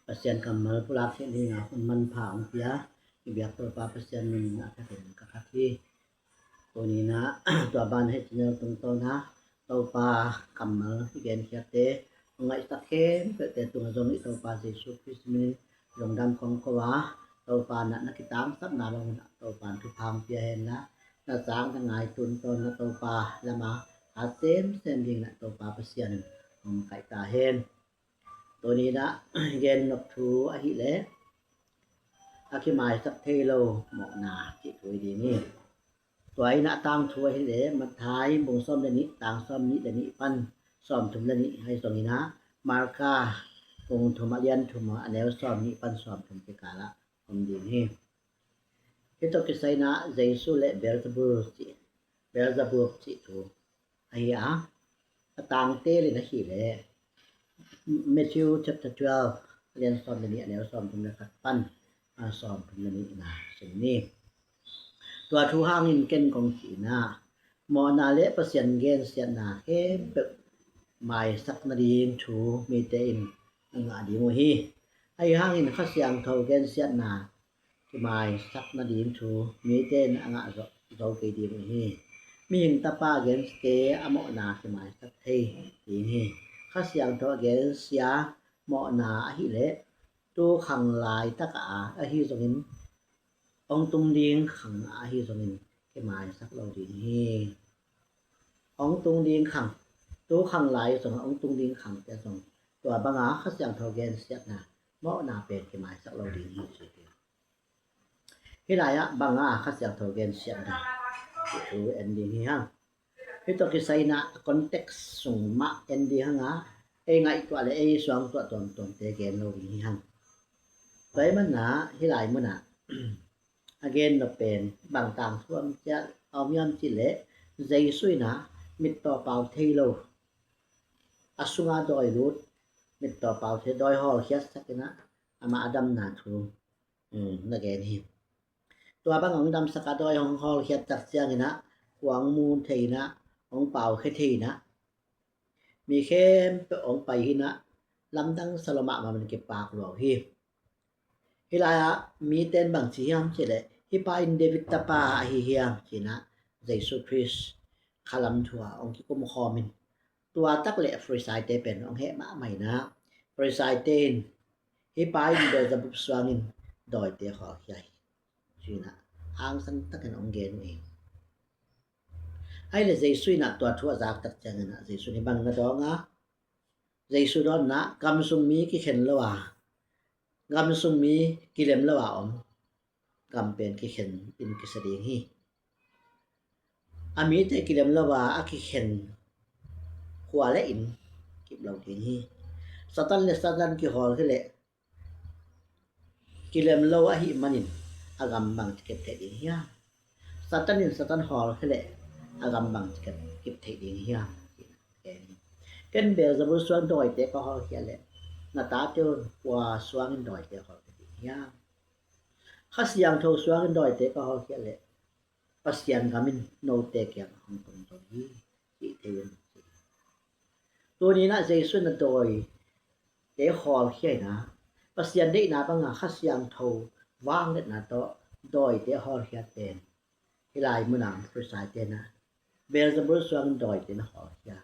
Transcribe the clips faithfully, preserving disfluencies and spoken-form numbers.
Pasian kammal pulak theih dingin hun manpha hong pia i biak Topa Pasian min in a thakin ka that hi. Tuni in ah tua banah hih channel tungtawn ah Topa kammal i genkhiatte hong ngaihsak khempeuhte tungah zong i Topa Jesuh Khrist min in lungdam kong ko a, Topa in ah na kitangsapna bang un ah Topa in thupha hong pia hen la, na sang na ngai tungtawn ah Topa lamah a semsem dingin ah Topa Pasian in hong kaih ta hen. Tuni in ah gen nop thu ahih leh a kimaisak thei lo mawhna cih thu hi ding hi. Tua in ah tangthu ahih leh Matthai bung sawm le nih, tang sawm nih le nih pan sawm thum le nih, ahi zongin ah Marka bung thum, a lian thum, a neu sawm nih pan sawm thum kikal ah om ding hi. Hih tawh kisai in ah Jesuh le Beelzebul cih, Beelzebub cih thu ahi a, a tangtel in ahih leh Matthew chapter twelve, a lian sawm le nih, a neu sawm thum le khat pan a sawm thum le nih na sim ni. Tua thu hangin ken kong cih in ah mawhna le Pasian gensiatna khempeuh maisak nading thu mite in a ngah ding uh hi. Ahi hangin Kha Siangtho gensiatna kimaisak nading thu mite in a ngah zo, zo kei ding uh hi. Mihing Tapa gensiate a mawhna kimaisak thei ding hi. Kha Siangtho a gensia mawhna ahih leh tu khang laitak ah ahi zongin, hong tung ding khang ah ahi zongin kimaisak lo ding hi. Hong tung ding khang, tu khang lai zong, hong tung ding khangte zong tua banga Kha Siangtho gensiatna mawhna pen kimaisak lo ding hi ci hi. Hih lai ah banga Kha Siangtho gensiatna cih thu en ding hi hang. Hih tawh kisai in ah context sung mah en ding hang a, ei ngaihtuah le ei suangtuah tuamtuamte gen lo ding hi hang. Tua ahih manin ah hih lai munah a gen nop pen bang tangthu a om hiam cih leh Jesuh in ah mittaw pau thei lo, a sunga dawi lut, mittaw pau thei, dawi hawlkhiatsak in ah amah a damna thu, um, na gen hi. Tua bang hong damsak a, dawi hong hawlkhiatsak ciangin ah khua hong mu thei in ah, hong pau khia thei in ah, mi khempeuh hong pai hi in ah, lamdang sa lo mahmah, min kipak lua uh hi. Hih lai ah mite in bang ci hiam cih leh, hih pa in David tapa ahi hiam ci in ah Jesuh Khrist khalam thu ah hong kikum khawm in, tua tak leh Farisaite pen hong heh mahmah in ah, Farisaite in hih pa in Beelzebub suangin dawite hawlkhia hi ci in ah hangsan takin hong gen uh hi. Ahih leh Jesuh in ah tua thu a zak tak ciangin ah Jesuh in bang na dawng a, Jesuh dawnna, gam sung mi kikhen lo a, gam sung mi kilem lo a om gam pen kikhen in kisa ding hi. A mite kilem lo a, a kikhen khua le inn kip lo ding hi. Satan le Satan kihawlkhia leh kilem lo ahih manin a gam bang ci kep theih ding hiam? Satan in Satan hawlkhia leh a gam bang ci kep, kep theih ding hiam? Ken Beelzebul suang dawite ka hawlkhia leh na tate un kua suangin dawite hawlkhia ding hiam? Kha Siangtho suangin dawite ka hawlkhia leh Pasian gam in note kiangah hong tung zo hi, cih thei un. Tuni in ah Jesuh in a dawite hawlkhia in ah, Pasian deihna banga Kha Siangtho vangliatna tawh dawite hawlkhiat pen hih lai munah Farisaite in ah Beelzebul suangin dawite na hawlkhia,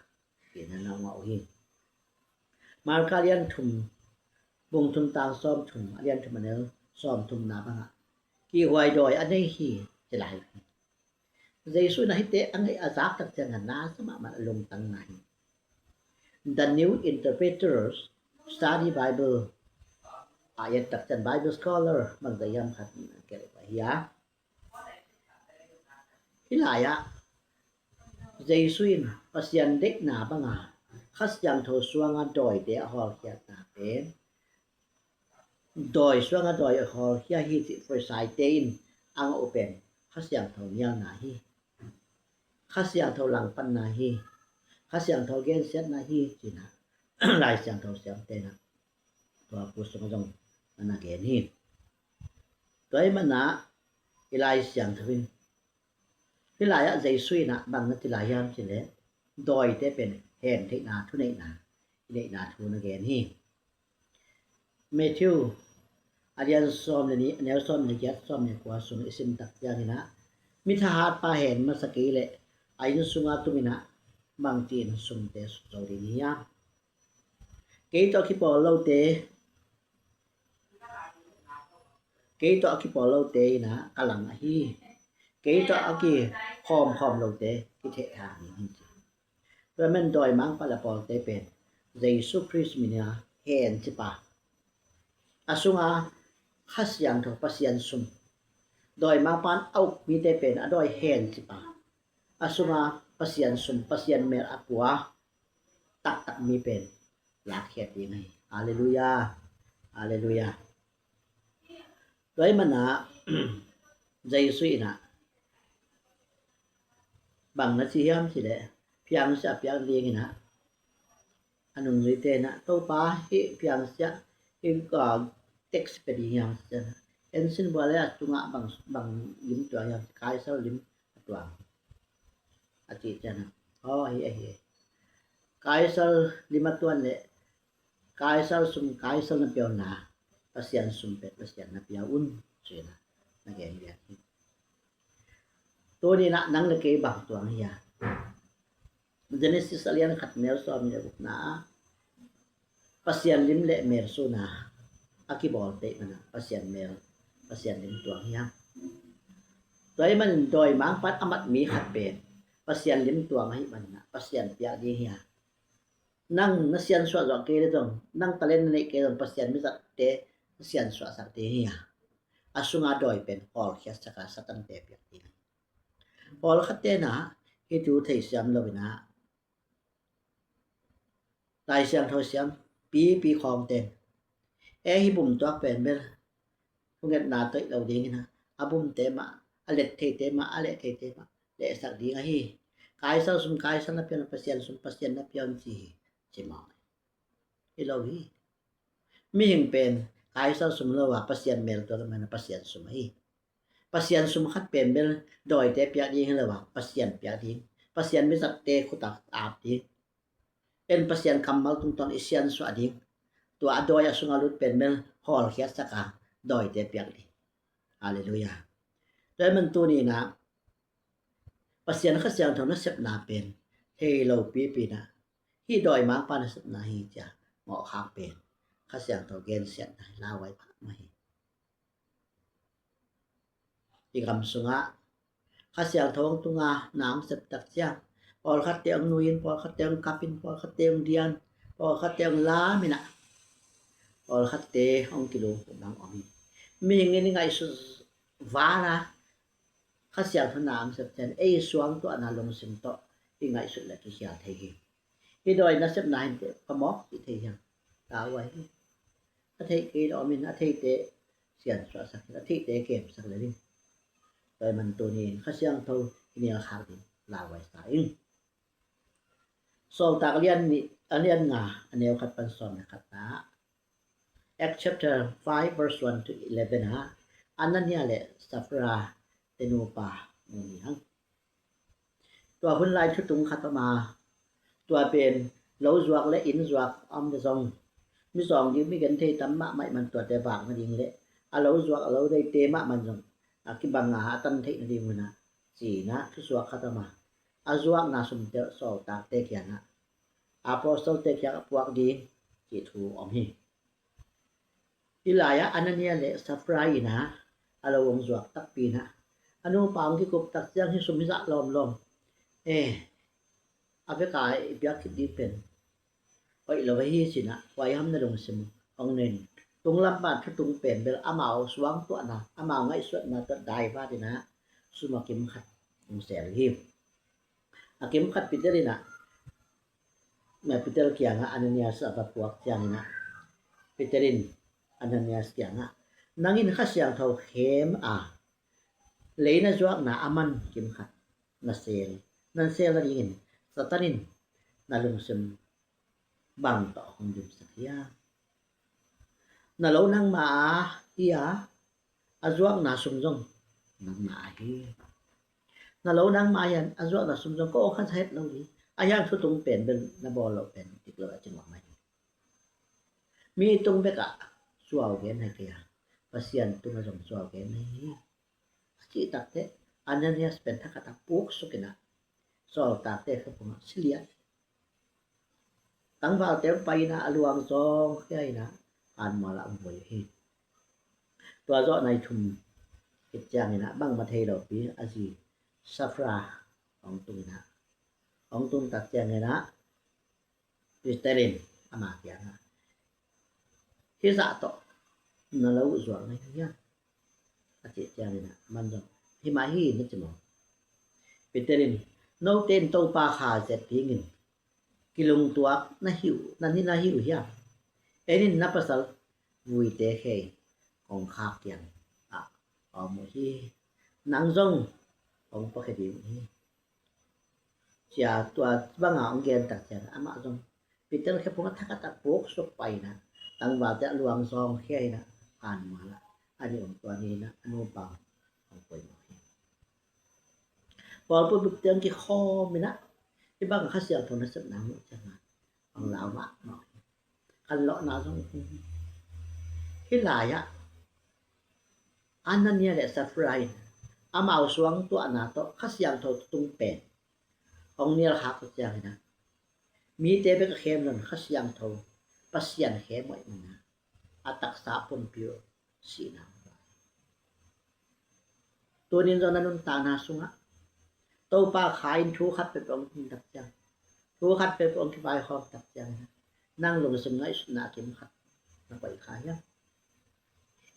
ci in ah na ngah uh hi. Marka lian thum, bung thum, tang sawm thum, a lian thum, a neu sawm thumna bangah kihhuai dawi a nei hi, ci lai hi. Jesuh in ah hihte a ngaih a zak tak ciangin na sa mahmah, a lungtang na hi. The New Interpreter Study Bible a et tak ciang Bible scholar bangzah hiam khat in a gelh uh hi a, hih lai ah Jesuh in Pasian deihna banga Kha Siangtho suanga dawite a hawlkhiatna pen, dawi suanga dawi a hawlkhia hi cih Farisaite in a ngah uh pen Kha Siangtho nialna hi, Kha Siangtho langpanna hi, Kha Siangtho gensiatna hi, ci in ah Lai Siangtho siamte in ah tua pu sungah zong na gen hi. Tua ahih manin ah i Lai Siangtho in hih lai ah Jesuh in ah bang na ci lai hiam cih leh, dawite pen hen theihna, thuneihna i neihna thu na gen hi. Matthew a lian sawm le nih, a neu sawm le giat, sawm le kua sung i sim tak ciangin ah, mi thahatpa hen masa kei leh a inn sungah tum in ah bangci in sumte sut zo ding hiam? Kei tawh a kipawl lote, kei tawh a kipawl lote in ah ka lang ahi. Kei tawh a kikhawmkhawm lote kithehhang ding hi, ci. Tua man dawimangpa le pawlte pen Jesu Khrist min a hen ci pa, a sunga Kha Siangtho, Pasian sum, dawimangpa in a uk mite pen a dawi hen ci pa, a sunga Pasian sum, Pasian mel a pua taktak mi pen lakkhiat ding ahi. Halleluiah. Halleluiah. Tua ahih manin ah Jesu in ah bang na ci hiam cih leh, phiangsiah a piak dingin ah a nungzuite in ah, Topa, hih phiangsiah, hih, ah, tax pia ding hiam, ci ciangin ah, en sin, bua le a tungah bang, bang lim tuang hiam? Kaisar lim a tuang, a cih ciangin ah, aw, hi, ahi. Kaisar lim a tuan leh Kaisar sum Kaisar na pia un la, Pasian sum pen Pasian na pia un, ci-in ah na gen lian hi. Tuni-in ah nang le kei bang tuang hiam? Genesis a lian khat, neu sawm le gukna ah Pasian lim le mel suna a kibawl peuhmah in ah Pasian mel, Pasian lim tuang hiam? Tua ahih manin dawimangpa in a mat mi khat pen Pasian lim tuang ahih manin ah Pasian piak ding hiam? Nang na siansuah zawh kei leh zong, nang talent na neih kei leh zong, Pasian mizatte na siansuahsak ding hiam? A sunga dawi pen hawlkhiatsak a, Satan-te piak ding. Pawlkhatte in ah hih thu theisiam lo-in ah, Lai Siangtho siam pipi khawngte in, e, hih bumtuak pen bel thungetna toih lo dingin ah, a bumte mah, a let theite mah, a leh theite mah lehsak ding ahi. Kaisar sum Kaisar na pia un, Pasian sum Pasian na pia un, ci hi, ci mawk hi lo hi. Mihing pen Kaisar sum lo a, Pasian mel tuak ahih manin ah Pasian sum ahi. Pasian sum khat pen bel dawite piak ding hi lo a, Pasian piak ding, Pasian mizatte khut ah ap ding. En, Pasian kammal tungtawn i siansuah ding. Tua a dawi a sungah lut pen bel hawlkhiatsak a, dawite piak ding. Halleluiah. Tua ahih manin tuni-in ah Pasian Kha Siangtho nasepna pen thei lo pipi-in ah, hih dawimangpa nasepna hi, ci-a mawhkhak pen Kha Siangtho gensiatna hi, lauhuai mahmah hi. I gam sungah Kha Siangtho hong tung a, na hong sep tak ciang, pawlkhatte hong nui in, pawlkhatte hong kap in, pawlkhatte hong dia in, pawlkhatte hong lam in ah, pawlkhatte hong kilungkhum hong om hi. Mihing in i ngaihsut val a, Kha Siangtho na hong sep ciang, ei suangtuahna lungsim tawh i ngaihsut leh kikhial thei hi. Hih dawi nasepna hi inteh, phamawh cih thei hiam? Lauhuai hi. A theih kei leh om in, a theite siansuahsak in, a theite kemsak lel in. Tua ahih manin tuni-in Kha Siangtho i nial khak ding lauhuai sa ing. Sawltak a lian nih, a lian nga, a neu khat pan sawm le khatna ah, Acts chapter five, verse one to eleven ah, Anania le Safira te nupa mu ni hang. Tua hun lai thutung khat om a, tua pen lo zuak le inn zuak a om leh zong, mizawng ding, mi genthei tam mahmah ahih manin tuate vak nading le a lo zuak, a lo deite mahmah in zong a kibang a, a tan theih nading un ah, ci-in ah thusuak khat om a, a zuakna sumte sawltakte kiangah, apostolte kiangah puak ding cih thu om hi. Hih lai-ah Anania le Safira in ah a lo hong zuak takpi in ah, a nupa hong kikup tak ciang, hih sum hih zah lawmlawm, e, a vek-a i piak khit ding pen hoih lo ahi, ci-in ah huaiham na lungsim hong nei in, tunglam pan thutung pen bel amau suangtuahna, amau ngaihsutna tawh daivat in ah sum a kim khat hong seel hi. A kim khat Peter in ah, Peter kiangah Ananias a va puak ciangin ah, Peter in Ananias kiangah, nang in Kha Siangtho khem a, lei na zuakna a man kim khat na seel, na seel nadingin Satan in na lungsim bang tawh hong dimsak hiam? Na lo nangma a hi a, a zuakna sum zong nangma a hi. Na lo nangma a hi a, a zuakna sum zong ka aw khan sa het lo hi. A hiang thutung pen bel na bawl loh pen dik lo a ci mawk mai hi. Mi tung bekah suau gen hai kei a, Pasian tungah zong suau gen hai hi. A cih takteh Ananias pen thakhat a puk sukinah sawltakte khephungah siliat. Tangvalte hong pai inah a luang zawng khia inah hanmual ah hong buai hi. Tua zawh nai thum khit cianginah bangmah thei lopi a zi Safra hong tung inah, hong tung tak cianginah Peter in ama kiangah, "Hih zah tawh na lo zuak ngei hiam?" a cih cianginah aman zong, "Hi mah hi," na ci maw. Peter in, "Note in Topa kha zet dingin kilungtuak na hi uh, na ni na hi uh hiam? En in, na pasal vuite khei kongkhak kiangah om uh hi. Nang zong kong puakhia ding uh hi," ci-a tua banga hong gen tak ciang amah zong Peter khephung a thakhat a puk suk pai inah tangvalte a luang zawng khia inah hanmual ah a nih om tua ni inah a nupa hong puai mawk hi. Pawlpi bupte hong kikhawm inah hih bang Kha Siangtho nasepna hong muh ciangah hong lau mahmah hi. Khanlawhna zong hi. Hih lai-ah Anania le Safira in amau suang tuahna tawh Kha Siangtho tung pen hong nial khak uh cianginah mite bek a khem lo in Kha Siangtho Pasian khem uh ahih manah a taksa pumpi uh sihna. Tunin zong na nuntakna sungah Topa kha in thu khat peuhpeuh hong tung tak ciang, thu khat peuhpeuh hong kivaikhawm tak ciang, nang lungsim ngaihsutna kim khat na koih kha hiam?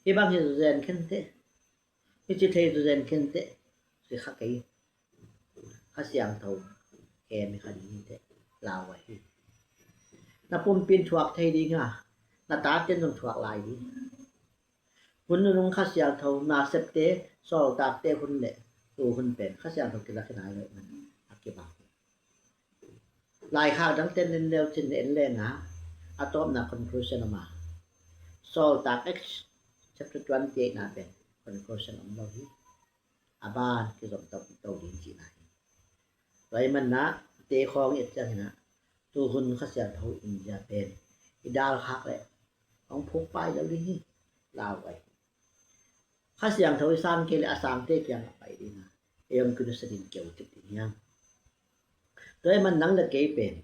Hih bang hi zen khin teh, hih ci thei zen khin teh, ci kha kei. Kha Siangtho khem hi kha ding hi teh, lau ahi. Na pumpi in thuak thei ding a, na tate in zong thuak lai ding. Hun nunung Kha Siangtho, nasepte, sawltakte hun le tu hun pen Kha Siangtho kilak hi nai lo ahih man a kibang. Laikhak dangte en leu cin en leng a, a tawpna conclusion om a, Sawltak Acts chapter twenty-eight na pen conclusion om lo hi. A ban kizom to, to ding cihna hi. Tua ahih manah te khawng i et cianginah tu hun Kha Siangtho in zia pen i dalkhak leh hong phuk pai lo ding hi. Lau ahi. Kha Siangtho i sang kei leh a sangte kiangah pai ding a, ei hong kinusia ding keu cip ding hiam? Tua ahih man nang le kei pen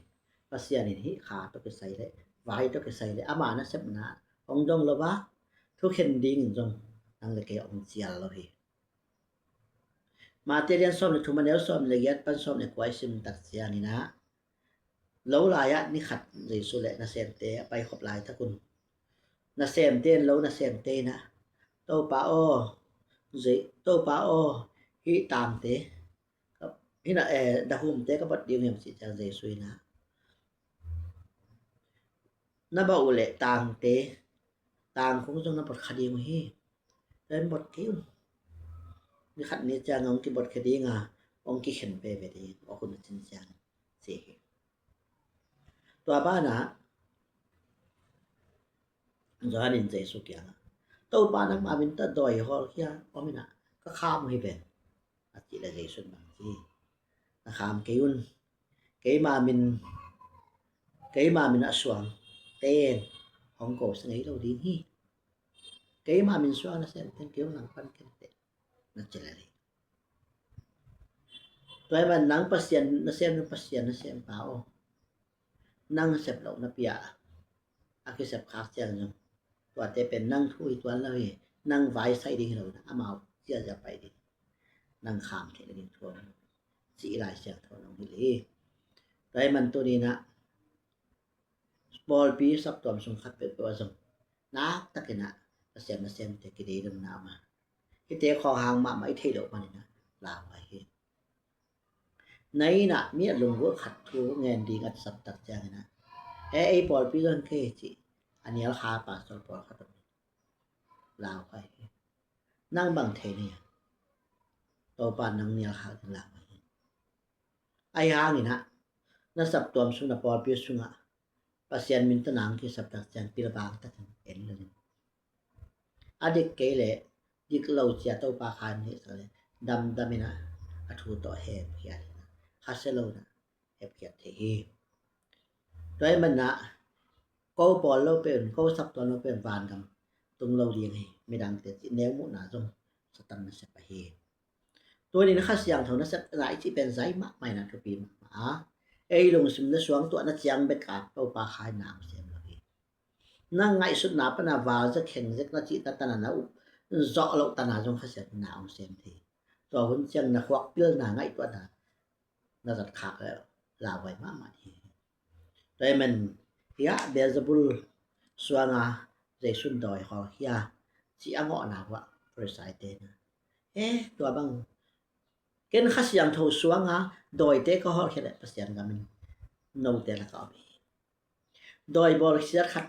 Pasian in hih kha tawh kisai leh vai tawh kisai leh ama nasepna hong dong lo a, thukhen dingin zong nang le kei hong cial lo hi. Mate lian sawm le thum a neu sawm le giat pan sawm le kua i sim tak cianginah lo lai-ah ni khat Jesu le nasemte a paikhop laitak un nasemte in lo nasemte inah, "Topa aw, Je-, Topa aw, hih tangte, hih na, eh, dahumte ka bot ding uh hiam?" cih ciang Jesu inah, "Na bot uh leh tangte, tangkung zong na bot kha ding uh hi. Tua in bot kei un. Ni khat ni ciang hong kibot kha ding a, hong kikhen veve ding, a hun a cin ciang," ci hi. Tua banah Johan in Jesu kiangah, "Topa, nangma min tawh dawi hawl khia om inah ka kham uh hi ven," a cih leh Jesu in bang ci? "Na kham kei un. Keima min, keima min a suangte in hong kosia ngei lo ding hi. Keima min suang nasemte in kei hong langpan kei teh," na ci lel hi. Tua ahih man nang Pasian nasem, nang Pasian nasempa aw, nang sep loh na pia a, a kisep khak ciang zong tuate pen nang thu hi tuan lo hi. Nang vai sai ding hi lo inah amau ziazia pai ding, nang kham theih nading thu om lo hi, ci i Lai Siangtho in hong hilh hi. Tua ahih man tuni inah pawlpi saptuam sung khat peuhpeuh ah zong naktak inah Pasian nasemte kideidonna om a, hihte khawng hang mahmah i theih loh maninah lau ahi hi. Na innah mi a lunggulh khat thu ngen ding a sap tak cianginah, "E, ei pawlpi zong kei," cih a nial kha pastor pawlkhat om, lau kha hi. Nang bang thei ni a, Topa nang nial kha ding lau ahi hi. Ahi hanginah na saptuam sung, na pawlpi sungah Pasian min tawh nang kisap tak ciang pilvang takin en lo in, a dik kei leh dik lo cia Topa kha in hihsak leh damdam inah a thu tawh hemkhiat inah khasia lo inah hemkhiat thei hi. Tua ahih manah ko pawl lo pen, ko saptuam lo pen vangam tung lo ding hi. Midangte cih neu muhna zong Satan nasep ahi. Tunin Kha Siangtho nasepna i cih pen zai mahmah in a thupi mahmah a, ei lungsim na suang tuahna ciang bek a Topa Kha in na hong sem lo hi. Na ngaihsutna pana val zek kheng zek na cih tatana na up zawh loh tana zong Kha Siangtho na hong sem thei. Tua hun ciang na khuak pilna ngaihtuahna na zat khak le lauhuai mahmah hi. Tua ahih man hiah Beelzebul suanga Jesu in dawi hawlkhia cih a ngawhna uah Pharisee-te na, eh, tua bang ken Kha Siangtho suanga dawite ka hawlkhia leh Pasian gam in note lakah om hi. Dawi bawlkhiat khat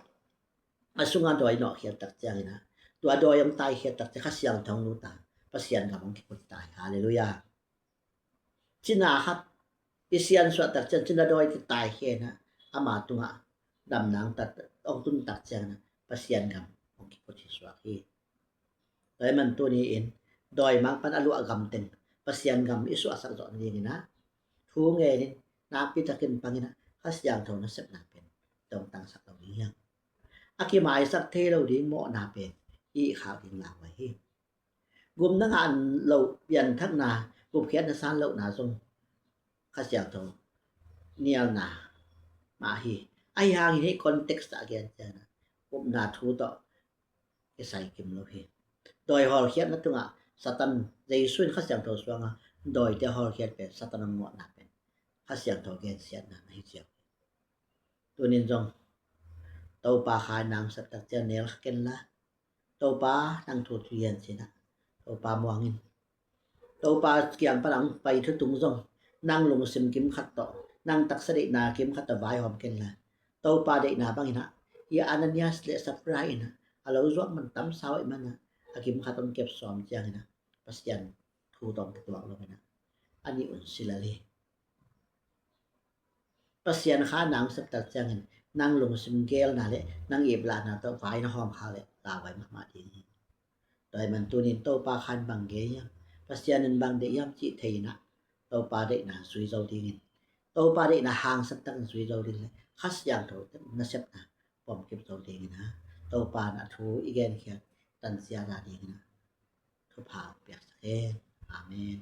a sunga dawi nawhkhiat tak ciangin ah, tua dawi hong taikhiat tak ciang Kha Siangtho hong lut a, Pasian gam hong kiphut ta hi. Halleluiah. Cina khat i siansuah tak ciang cina dawi kitaikhiat in ah, ama tungah damna hong tat, hong tun tak ciangin ah Pasian gam hong kiphut hi suak hi. Tua ahih man tuni in dawi mang pan a luah gam teng Pasian gam i suahsak zawh nadingin ah thu ngenin, nakpi takin pangin ah Kha Siangtho nasepna pen dongtangsak lo ding hi hang. A kimaisak thei lo ding mawhna pen i khak ding lauhuai hi. Gupna ngah loh, pianthakna, gupkhiatna san lohna zong Kha Siangtho nialna mah hi. Ahi hangin hih context ah a gen ciangin ah gupna thu tawh kisai kim lo hi. Dawi hawlkhiatna tungah Satan, Jesu in Kha Siangtho suanga dawite hawlkhiat pen Satan a ngawhna pen Kha Siangtho gensiatna na hi ciang. Tunin zong Topa Kha in na hong sep tak ciang nel kha ken la, Topa nang thu thu hian cin ah, Topa muangin, Topa kiang pan a hong pai thu tung zong nang lungsim kim khat tawh, nang taksa deihna kim khat tawh vaihawm ken la, Topa deihna bangin ah, hi Ananias le Safira in ah a lo zuak man tam sau ahih man ah, a kim khat hong kep sawm ciangin ah Pasian thu tawh kituak lo in ah, a nih un si lel hi. Pasian Kha in na hong sep tak ciangin nang lungsim gelna le nang iplahna tawh vai na hawm khak le lauhuai mahmah ding hi. Tua ahih man tunin Topa Kha in bang gen hiam, Pasian in bang deih hiam cih thei in ah, Topa deihna zui zo dingin, Topa deihna hangsan takin zui zo ding le Kha Siangtho nasepna pom kip zo dingin ah, Topa in a thu i genkhiat tansia dingin ah thupha piaksak hen. Amen.